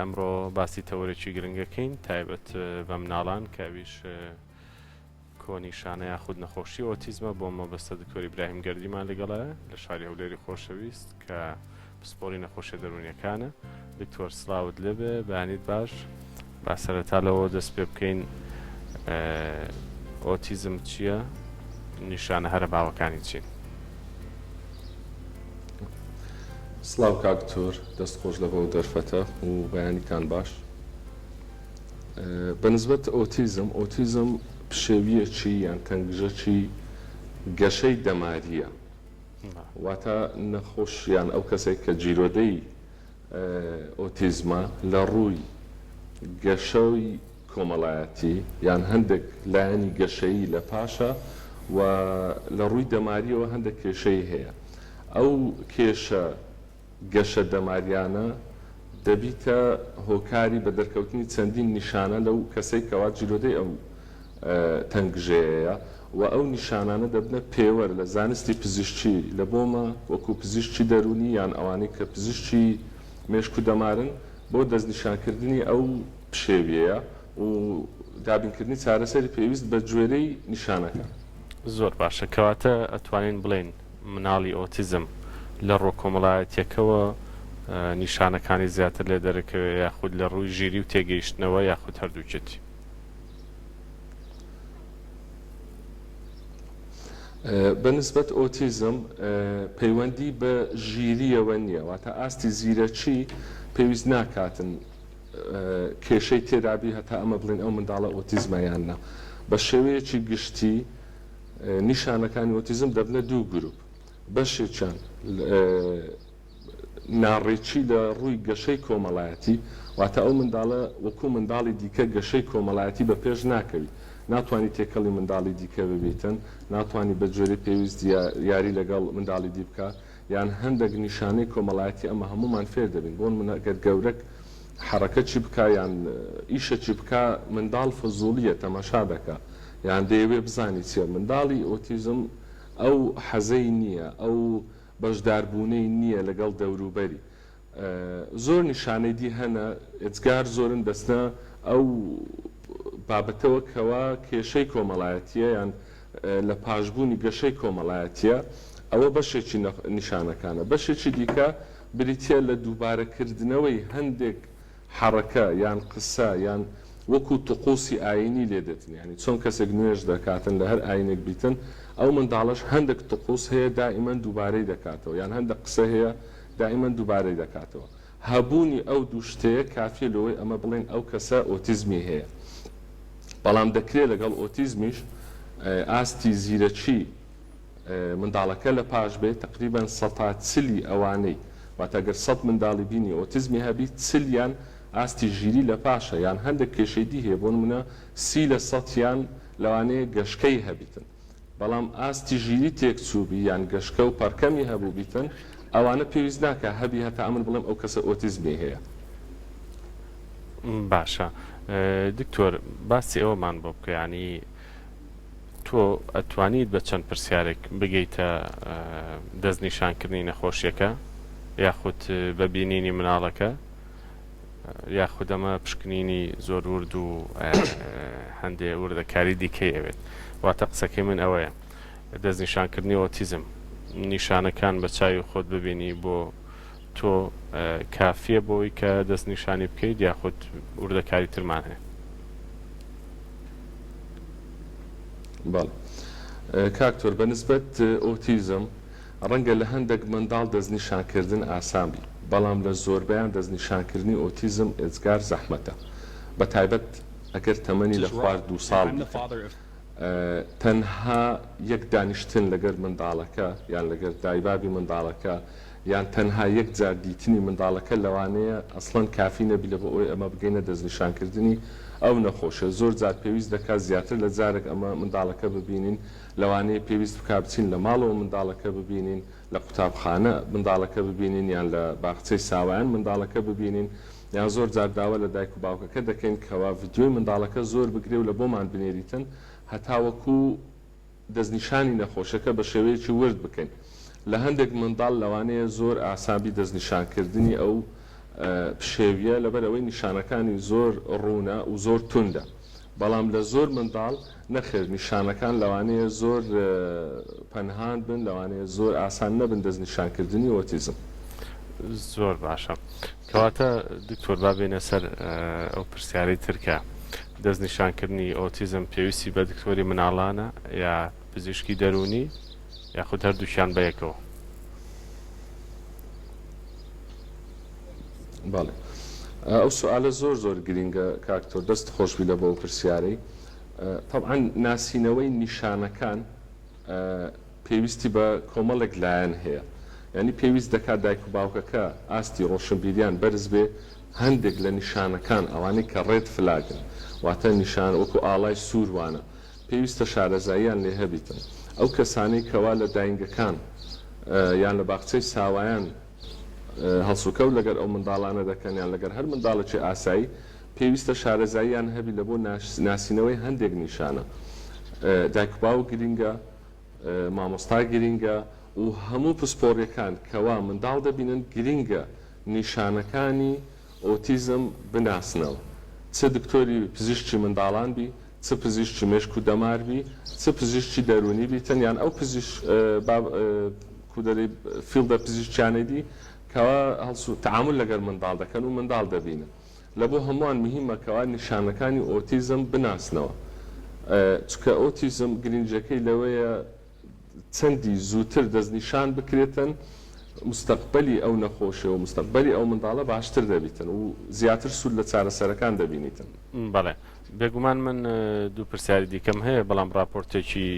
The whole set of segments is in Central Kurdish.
ئەمڕۆ باسی تەوەرێکی گرنگەکەین تایبەت بە مناڵان کە ئەویش کۆنیشانە یاخود نەخۆشی ئۆتیزمە بۆ مەبەستە دکتۆر ئیبراهیم گەردیمان لەگەڵە لە شاری هەولێری خۆشەویست کە پسپۆری نەخۆشیە دەروونیەکانە. دکتۆر سڵاوت لێبێ بەیانیت باش. با سەرەتا لەوە دەست پێ بکەین ئۆتیزم چییە؟ نیشانە هەرە باوەکانی چین؟ سڵاو کاک تۆر دەست خۆش لە بەو دەرفەتە و بەیانیتان باش. بە نسبەت ئۆتیزم، ئۆتیزم پشێوییەکی یان تەنگژەکی گەشەی دەمارییە. واتە نەخۆش یان ئەو کەسێک کە گیرۆدەی ئۆتیزمە لە ڕووی گەشەی کۆمەڵایەتی یان هەندێک لایەنی گەشەیی لە پاشە و لە ڕووی دەماریەوە هەندێک کێشەی هەیە ئەو کێشە گەشە دەماریانە دەبیتە هۆکاری بە دەرکەوتنی چەندین نیشانە لەو کەسەی کەوا جیرۆدەی ئەو تەنگژەیەیە و ئەو نیشانانە دەبنە پێوەر لە زانستی پزیشکی لە بۆمە وەکو پزیشکی دەروونی یان ئەوانەی کە پزیشکی مێشک و دەمارن بۆ دەستنیشانکردنی ئەو پشێویەیە و دابینکردنی چارەسەری پێویست بە گوێرەی نیشانەکان. زۆر باشە کەواتە ئەتوانین بڵێین مناڵی ئۆتیزم لە ڕووە کۆمەڵایەتیەکەوە نیشانەکانی زیاتر لێ دەرەکەوێ یاخود لە ڕووی ژیری و تێگەیشتنەوە یاخود هەردووکێتی؟ بە نسبەت ئۆتیزم پەیوەندی بە ژیریەوە نییە واتە ئاستی زیرەکی پێویست ناکاتن کێشەی تێدابی هەتا ئەمە بڵێن ئەو منداڵە ئۆتیزمە یان نا بە شێوەیەکی گشتی نیشانەکانی ئۆتیزم دەبنە دوو گروپ، بەشێکیان ناڕێکی لە ڕووی گەشەی کۆمەڵایەتی، واتە ئەو منداڵە وەکو منداڵی دیکە گەشەی کۆمەڵایەتی بە پێش ناکەوی، ناتوانی تێکەڵی منداڵی دیکە ببیتن، ناتوانی بە جۆرەی پێویست یاری لەگەڵ منداڵی دی بکا، یان هەندەک نیشانەی کۆمەڵایەتی ئەمە هەموومان فێر دەبین، بۆ نمونە گەر گەورەک حەڕەکەکی بکا یان ئیشەکی بکا منداڵ فزوڵیە تەماشا دەکا یان دەیەوێ بزانی چیە منداڵی ئۆتیزم ئەو حەزەی نیە ئەو بەشداربوونەی نیە لەگەڵ دەوروبەری زۆر نیشانەی دی هەنە ئێجگار زۆرن دەچنە ئەو بابەتەوە کەوا کێشەی کۆمەڵایەتیە یان لە پاشبوونی گەشەی کۆمەڵایەتیە ئەوە بەشێکی نیشانەکانە بەشێکی دیکە بریتیە لە دووبارەکردنەوەی هەندێک حەڕەکە یان قسە یان وەکو طقوسی ئاینی لێ دێتن یانی چۆن کەسێک نوێژ دەکاتن لە هەر ئاینێک بیتن ئەو منداڵەش هەندێک طقوس هەیە دائیمەن دووبارەی دەکاتەوە یان هەندێک قسە هەیە دائیمەن دووبارەی دەکاتەوە هەبوونی ئەو دوو شتەیە کافیە لەوەی ئەمە بڵێین ئەو کەسە ئۆتیزمی هەیە بەڵام دەکرێ لەگەڵ ئۆتیزمیش ئاستی زیرەکی منداڵەکە لە پاش بێ تەقریبەن سەتا چلی ئەوانەی واتە گەر سەت منداڵی بینی ئۆتیزمی هەبی چلیان ئاستی ژیری لە پاشە یان هەندێک کێشەی دی هەیە بۆ نمونە سی لە سەتیان لەوانەیە گەشکەی هەبیتن بەڵام ئاستی ژیری تێکچووبی یان گەشکە و پەڕکەمی هەبووبیتن ئەوانە پێویست ناکا هەبی هەتا ئەمن بڵێم ئەو کەسە ئۆتیزمی هەیە. باشە دکتۆر باسی ئەوەمان بۆ بکە یانی تۆ ئەتوانیت بە چەند پرسیارێک بگەیتە دەستنیشانکردنی نەخۆشیەکە یاخود بە بینینی مناڵەکە یاخود ئەمە پشکنینی زۆر ورد و هەندێ وردەکاری دیکەی ئەوێت واتە قسەکەی من ئەوەیە دەستنیشانکردنی ئۆتیزم نیشانەکان بە چاوی خۆت ببینی بۆ تۆ کافیە بۆی کە دەستنیشانی بکەیت یاخود وردەکاری ترمان هەیە؟ بەڵێ کاک تۆر بە نسبەت ئۆتیزم ڕەنگە لە هەندێک منداڵ دەستنیشانکردن ئاسان بی بەڵام لە زۆربەیان دەستنیشانکردنی ئۆتیزم ئێجگار زەحمەتە بە تایبەت ئەگەر تەمەنی لە خوار دوو ساڵ بیتن تەنها یەک دانیشتن لەگەر منداڵەکە یان لەگەر دایبابی منداڵەکە یان تەنها یەک جار دیتنی منداڵەکە لەوانەیە ئەسڵەن کافی نەبی لە بۆ ئەوەی ئەمە بگەینە دەستنیشانکردنی ئەو نەخۆشیە، زۆر جار پێویست دەکات زیاتر لە جارێک ئەمە منداڵەکە ببینین، لەوانەیە پێویست بکات بچین لە ماڵەوە منداڵەکە ببینین، لە قوتابخانە منداڵەکە ببینین یان لە باخچەی ساوایان منداڵەکە ببینین، یان زۆر جار داوا لە دایک و باوکەکە دەکەین کەوا ڤیدیۆی منداڵەکە زۆر بگرێ و لە بۆمان بنێریتن هەتاوەکو دەستنیشانی نەخۆشەکە بە شێوەیەکی ورد بکەین. لە هەندێک منداڵ لەوانەیە زۆر ئاسان بی دەستنیشانکردنی ئەو. پشێویە لەبەر ئەوەی نیشانەکانی زۆر ڕوونە و زۆر توندە بەڵام لە زۆر منداڵ نەخێر نیشانەکان لەوانەیە زۆر پەنهان بن لەوانەیە زۆر ئاسان نەبن دەستنیشانکردنی ئۆتیزم. زۆر باشە کەواتە دکتۆر با بێینە سەر ئەو پرسیارەی تر کە دەستنیشانکردنی ئۆتیزم پێویستی بە دکتۆری مناڵانە یا پزیشکی دەروونی یاخود هەردووکیان بەیەکەوە؟ بەڵێ ئەو سوئالە زۆر زۆر گرینگە کاک تۆر دەست خۆش بی لە بۆ ئەو پرسیارەی تەبعەن ناسینەوەی نیشانەکان پێویستی بە کۆمەڵێک لایەن هەیە یانی پێویست دەکات دایک و باوکەکە ئاستی ڕۆشنبیریان بەرز بێ هەندێک لە نیشانەکان ئەوانەی کە ڕێد فلاگن واتە نیشان وەکو ئاڵای سوور وانە پێویستە شارەزاییان لێ هەبیتن ئەو کەسانەی کەوا لە داینگەکان یان لە باخچەی ساوایان هەڵسوکەوت لەگەر ئەو منداڵانە دەکەن یان لەگەر هەر منداڵێکی ئاسایی پێویستە شارەزاییان هەبی لە بۆ ناسینەوەی هەندێک نیشانە. دایک و باوک گرینگە، مامۆستا گرینگە و هەموو پسپۆڕیەکان کەوا منداڵ دەبینن گرینگە نیشانەکانی ئۆتیزم بناسنەوە چ دکتۆری پزیشکی منداڵان بی چ پزیشکی مێشک و دەمار بی چ پزیشکی دەروونی بیتن یان ئەو پزیش با کو دەلێی field ە پزیشکیانەی دی کەوا هەڵسو تەعامول لەگەر منداڵ دەکەن و منداڵ دەبینن لە بۆ هەمووان مهیمە کەوا نیشانەکانی ئۆتیزم بناسنەوە چونکە ئۆتیزم گرینگیەکەی لەوەیە چەندی زووتر دەستنیشان بکرێتن مستەقبەلی ئەو نەخۆشیە و مستەقبەلی ئەو منداڵە باشتر دەبیتن و زیاتر سوود لە چارەسەرەکان دەبینیتن. بەڵێ بێگومان من دوو پرسیاری دیکەم هەیە بەڵام ڕاپۆرتێکی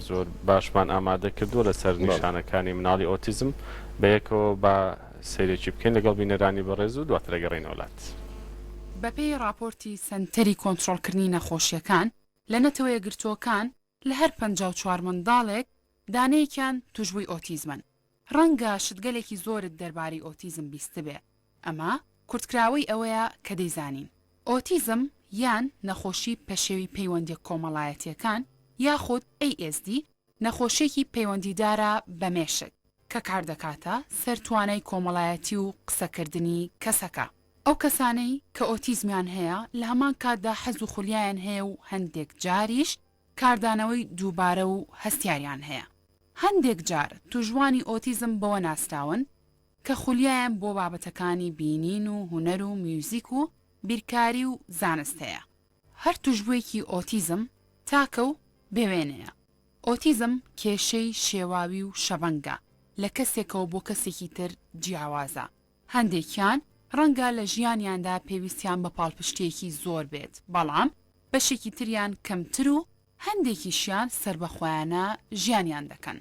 زۆر باشمان ئامادە کردووە لەسەر نیشانەکانی مناڵی ئۆتیزم بەیەکەوە با سەیرێکی بکەین لەگەڵ بینەرانی بەڕێز و دواتر ئەگەڕێینەوە لات. بەپێی ڕاپۆرتی سەنتەری کۆنترۆڵکردنی نەخۆشییەکان لە نەتەوەیەکگرتووەکان، لە هەر 54 منداڵێک دانەیەکیان توشبووی ئۆتیزمن. ڕەنگە شتگەلێکی زۆرت دەربارەی ئۆتیزم بیستبێ، ئەمە کورتکراوەی ئەوەیە کە دەیزانین. ئۆتیزم یان نەخۆشی پەشێوی پەیوەندیە کۆمەڵایەتیەکان یاخود ASD نەخۆشیەکی پەیوەندیدارە بە مێشک کە کاردەکاتە سەر توانای کۆمەڵایەتی و قسەکردنی کەسەکە. ئەو کەسانەی کە ئۆتیزمیان هەیە لە هەمان کاتدا حەز و خولیایان هەیە و هەندێک جاریش کاردانەوەی دووبارە و هەستیاریان هەیە. هەندێک جار تووشبووانی ئۆتیزم بەوە ناسراون کە خولیایان بۆ بابەتەکانی بینین و هونەر و میوزیک و بیرکاری و زانست هەیە. هەر تووشبووێکی ئۆتیزم تاکە و بێ وێنەیە. ئۆتیزم کێشەی شێواوی و شەبەنگە، لە کەسێکەوە بۆ کەسێکی تر جیاوازە. هەندێکیان ڕەنگە لە ژیانیاندا پێویستیان بە پاڵپشتییەکی زۆر بێت، بەڵام بەشێکی تریان کەمتر و هەندێکیشیان سەربەخۆیانە ژیانیان دەکەن.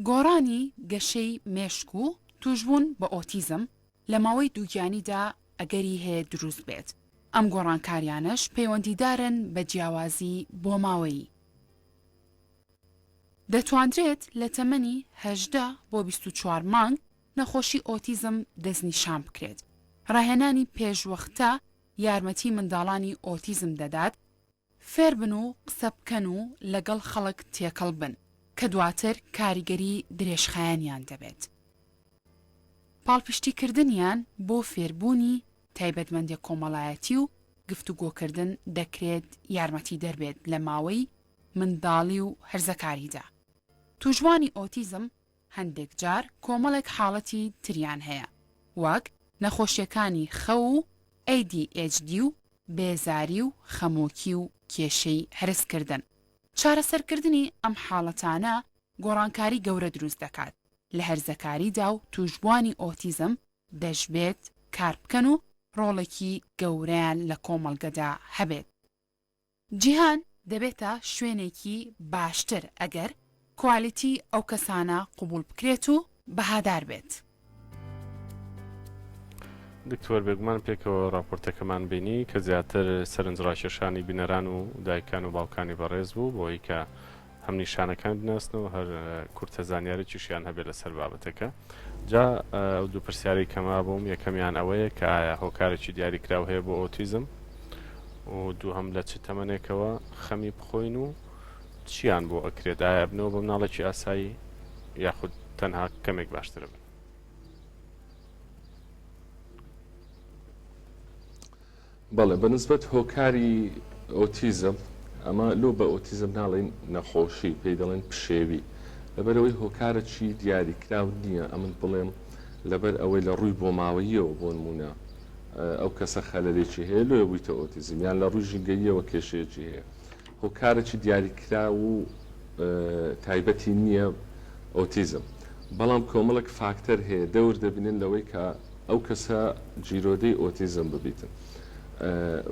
گۆڕانی گەشەی مێشک و تووشبوون بە ئۆتیزم لە ماوەی دووگیانیدا ئەگەری هەیە دروست بێت، ئەم گۆڕانکاریانەش پەیوەندیدارن بە جیاوازی بۆماوەیی. دەتواندرێت لە تەمەنی 18 بۆ 24 مانگ نەخۆشی ئۆتیزم دەستنیشان بکرێت. ڕاهێنانی پێشوەختە یارمەتی منداڵانی ئۆتیزم دەدات فێربن و قسە بکەن و لەگەڵ خەڵک تێکەڵ بن کە دواتر کاریگەری درێژخایەنیان دەبێت. پاڵپشتیکردنیان بۆ فێربوونی تایبەتمەندیە کۆمەڵایەتی و گفتوگۆکردن دەکرێت یارمەتیدەر بێت لە ماوەی منداڵی و هەرزەکاریدا. تووشبوانی ئۆتیزم هەندێک جار کۆمەڵێک حاڵەتی تریان هەیە وەک نەخۆشیەکانی خەو و ADHD و بێزاری و خەمۆکی و کێشەی هەرسکردن. چارەسەرکردنی ئەم حاڵەتانە گۆڕانکاری گەورە دروست دەکات لە هەرزەکاریدا و تووشبوانی ئۆتیزم دەشبێت کاربکەن و ڕۆڵێکی گەورەیان لە کۆمەڵگەدا هەبێت. جیهان دەبێتە شوێنێکی باشتر ئەگەر کوالیتی ئەو کەسانە قبوڵ بکرێت و بەهادار بێت. دکتۆر بێگومان پێکەوە ڕاپۆرتەکەمان بینی کە زیاتر سەرنجڕاکێشانی بینەران و دایکان و باوکانی بەڕێز بوو بۆی کە هەم نیشانەکان بناسن و هەر کورتە زانیارێکیشیان هەبێت لەسەر بابەتەکە. جا ئەو دوو پرسیارەی کە مابووم یەکەمیان ئەوەیە کە ئایا هۆکارێکی دیاریکراو هەیە بۆ ئۆتیزم و دووهەم لە چ تەمەنێکەوە خەمی بخۆین و چیان بۆ ئەکرێت ئایا ئەبنەوە بە مناڵێکی ئاسایی یاخود تەنها کەمێک باشترە بن؟ بەڵێ بەنسبەت هۆکاری ئۆتیزم ئەمە لۆ بە ئۆتیزم ناڵێین نەخۆشی پێی دەڵێن پشێوی لەبەرئەوەی هۆکارەکی دیاریکراو نییە ئەمن بڵێم لەبەر ئەوەی لە ڕووی بۆماوەییەوە بۆنموونە ئەو کەسە خەلەلێکی هەیە لۆیە بوویتە ئۆتیزم یان لە ڕووی ژینگەییەوە کێشەیەکی هەیە هۆکارەکی دیاریکراو و تایبەتی نییە ئۆتیزم بەڵام کۆمەڵێک فاکتەر هەیە دەور دەبینن لەوەی کە ئەو کەسە گیرۆدەی ئۆتیزم ببیتن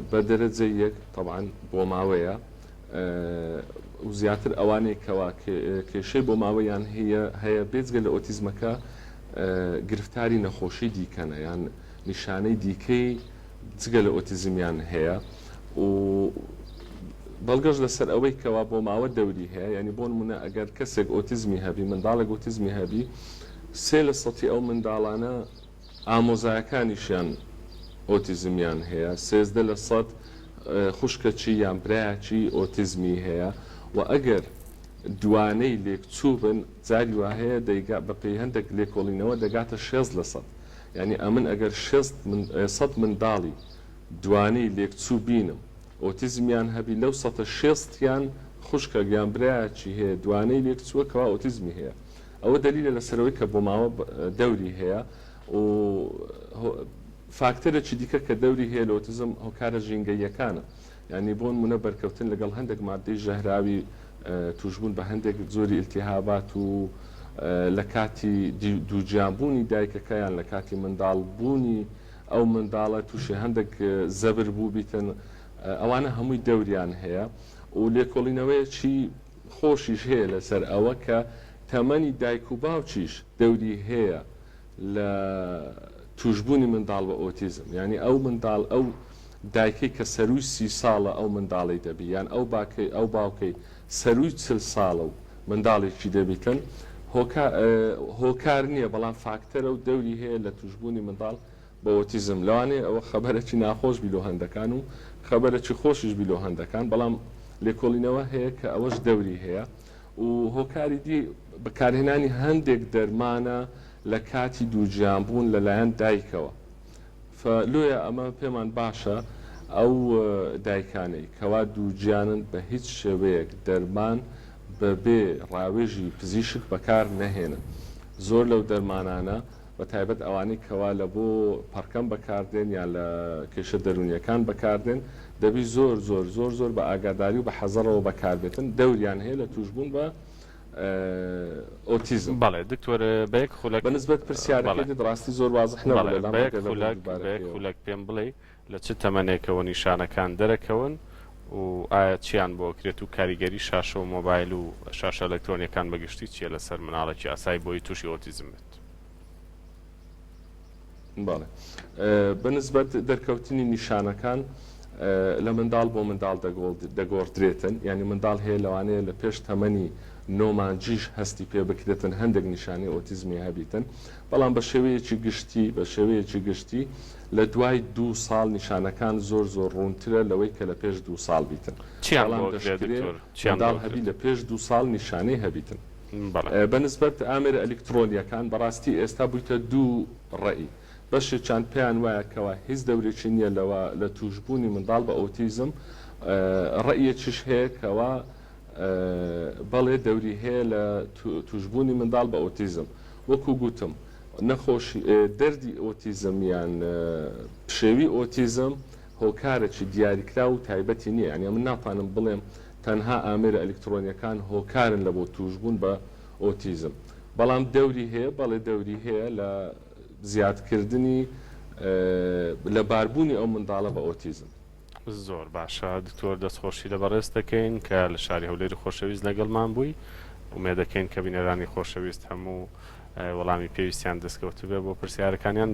بە دەرەجەی یەک تەبعەن بۆماوەیە و زیاتر ئەوانەی کەوا کێشەی بۆماوەیان هەیە هەیە بێجگە لە ئۆتیزمەکە گرفتاری نەخۆشی دیکەنە یان نیشانەی دیکەی جگە لە ئۆتیزمیان هەیە و بەڵگەش لەسەر ئەوەی کەوا بۆماوە دەوری هەیە یانی بۆ نمونە ئەگەر کەسێک ئۆتیزمی هەبی منداڵێک ئۆتیزمی هەبی سێ لە سەتی ئەو منداڵانە ئامۆزایەکانیشیان ئۆتیزمیان هەیە، 13% خوشکەکی یان برایەکی ئۆتیزمی هەیە و ئەگەر دوانەی لێکچوو بن جاری وا هەیە دەیگا بە پێی هەندێک لێکۆڵینەوە دەگاتە 60%. یانی ئەمن ئەگەر شێست سەد منداڵی دوانەی لێکچوو بینم ئۆتیزمیان هەبی لەو سەتە شێستیان خوشکەک یان برایەکی هەیە دوانەی لێکچووە کەوا ئۆتیزمی هەیە. ئەوە دەلیلە لەسەر ئەوەی کە بۆماوە دەوری هەیە و فاکتەرێکی دیکە کە دەوری هەیە لە ئۆتیزم هۆکارە ژینگەییەکانە یانی بۆ نمونە بەرکەوتن لەگەڵ هەندێک ماددەی ژەهراوی توشبوون بە هەندێک جۆری ئیلتیهابات و لە کاتی دووگیانبوونی دایکەکە یان لە کاتی منداڵبوونی ئەو منداڵە تووشی هەندێک زەبر بووبیتن ئەوانە هەمووی دەوریان هەیە و لێکۆڵینەوەیەکی خۆشیش هەیە لەسەر ئەوە کە تەمەنی دایک و باوکیش دەوری هەیە لە توشبوونی منداڵ بە ئۆتیزم یانی ئەو منداڵ ئەو دایکەی کە سەرووی 30 ساڵە ئەو منداڵەی دەبی یان ئەو باکەی ئەو باوکەی سەرووی 40 ساڵە و منداڵێکی دەبیتن هۆکار نییە بەڵام فاکتەرە و دەوری هەیە لە توشبوونی منداڵ بە ئۆتیزم لەوانەیە ئەوە خەبەرەکی ناخۆش بی لۆ هەندەکان و خەبەرەکی خۆشیش بی لۆ هەندەکان بەڵام لێکۆڵینەوە هەیە کە ئەوەش دەوری هەیە و هۆکاری دی بەکارهێنانی هەندێک دەرمانە لە کاتی دووگیان بوون لەلایەن دایکەوە فە لۆیە ئەمە پێمان باشە ئەو دایکانەی کەوا دووگیانن بە هیچ شێوەیەک دەرمان بەبێ ڕاوێژی پزیشک بەکار نەهێنن زۆر لەو دەرمانانە بە تایبەت ئەوانەی کەوا لە بۆ پەڕکەم بەکاردێن یان لە کێشە دەروونیەکان بەکاردێن دەبی زۆر زۆر زۆر زۆر بە ئاگاداری و بە حەزەڕەوە بەکاربێتن دەوریان هەیە لە توشبوون بە ئۆتیزم. بەڵێ دکتۆر بە یەک خولەک بە نسبەت پرسیارەکەی بەڵێ دیت ڕاستی زۆر وازح نەبوو بەڵێ لە لام بە یەک ئەگەر لە بۆم خولەک دووبارە بە یەک کەیەوە. خولەک پێم بڵێی لە چ تەمەنێکەوە نیشانەکان دەرەکەون و ئایا چیان بۆ ئەکرێت و کاریگەری شاشە و مۆبایل و شاشە ئەلەکترۆنیەکان بە گشتی چیە لەسەر مناڵێکی ئاسایی بۆی توشی ئۆتیزم بێت؟ بەڵێ بە نسبەت دەرکەوتنی نیشانەکان لە منداڵ بۆ منداڵ دەگۆڕدرێتن یانی منداڵ هەیە لەوانەیە لە پێش تەمەنی نۆ مانگیش هەستی پێ بکرێتن هەندێک نیشانەی ئۆتیزمی هەبیتن بەڵام بە شێوەیەکی گشتی بە شێوەیەکی گشتی لە دوای دوو ساڵ نیشانەکان زۆر زۆر ڕوونترە لەوەی کە لە پێش دوو ساڵ بیتن چیان بەڵام بۆ ئەکرێت دەشکرێ دکتۆر چیان بۆ منداڵ هەبی ئەکرێت؟ لە پێش دوو ساڵ نیشانەی هەبیتن. بەڵێ. بە نسبەت ئامێرە ئەلیکتڕۆنیەکان بەڕاستی ئێستا بوویتە دوو ڕەئی بەشێکیان پێیان وایە کەوا هیچ دەورێکی نیە لەوە لە توشبوونی منداڵ بە ئۆتیزم ڕەئیەکیش هەیە کەوا بەڵێ دەوری هەیە لە توشبوونی منداڵ بە ئۆتیزم وەکو گوتم نەخۆشی دەردی ئۆتیزم یان پشێوی ئۆتیزم هۆکارێکی دیاریکراو و تایبەتی نیە یانی من ناتوانم بڵێم تەنها ئامێرە ئەلیکترۆنیەکان هۆکارن لە بۆ توشبوون بە ئۆتیزم بەڵام دەوری هەیە بەڵێ دەوری هەیە لە زیادکردنی لەباربوونی ئەو منداڵە بە ئۆتیزم. زۆر باشە دکتۆر دەست خۆشی لە بەڕێزت دەکەین کە لە شاری هەولێری خۆشەویست لەگەڵمان بووی ئومێدەکەین کە بینەرانی خۆشەویست هەموو وەڵامی پێویستیان دەستکەوتبێ بۆ پرسیارەکانیان.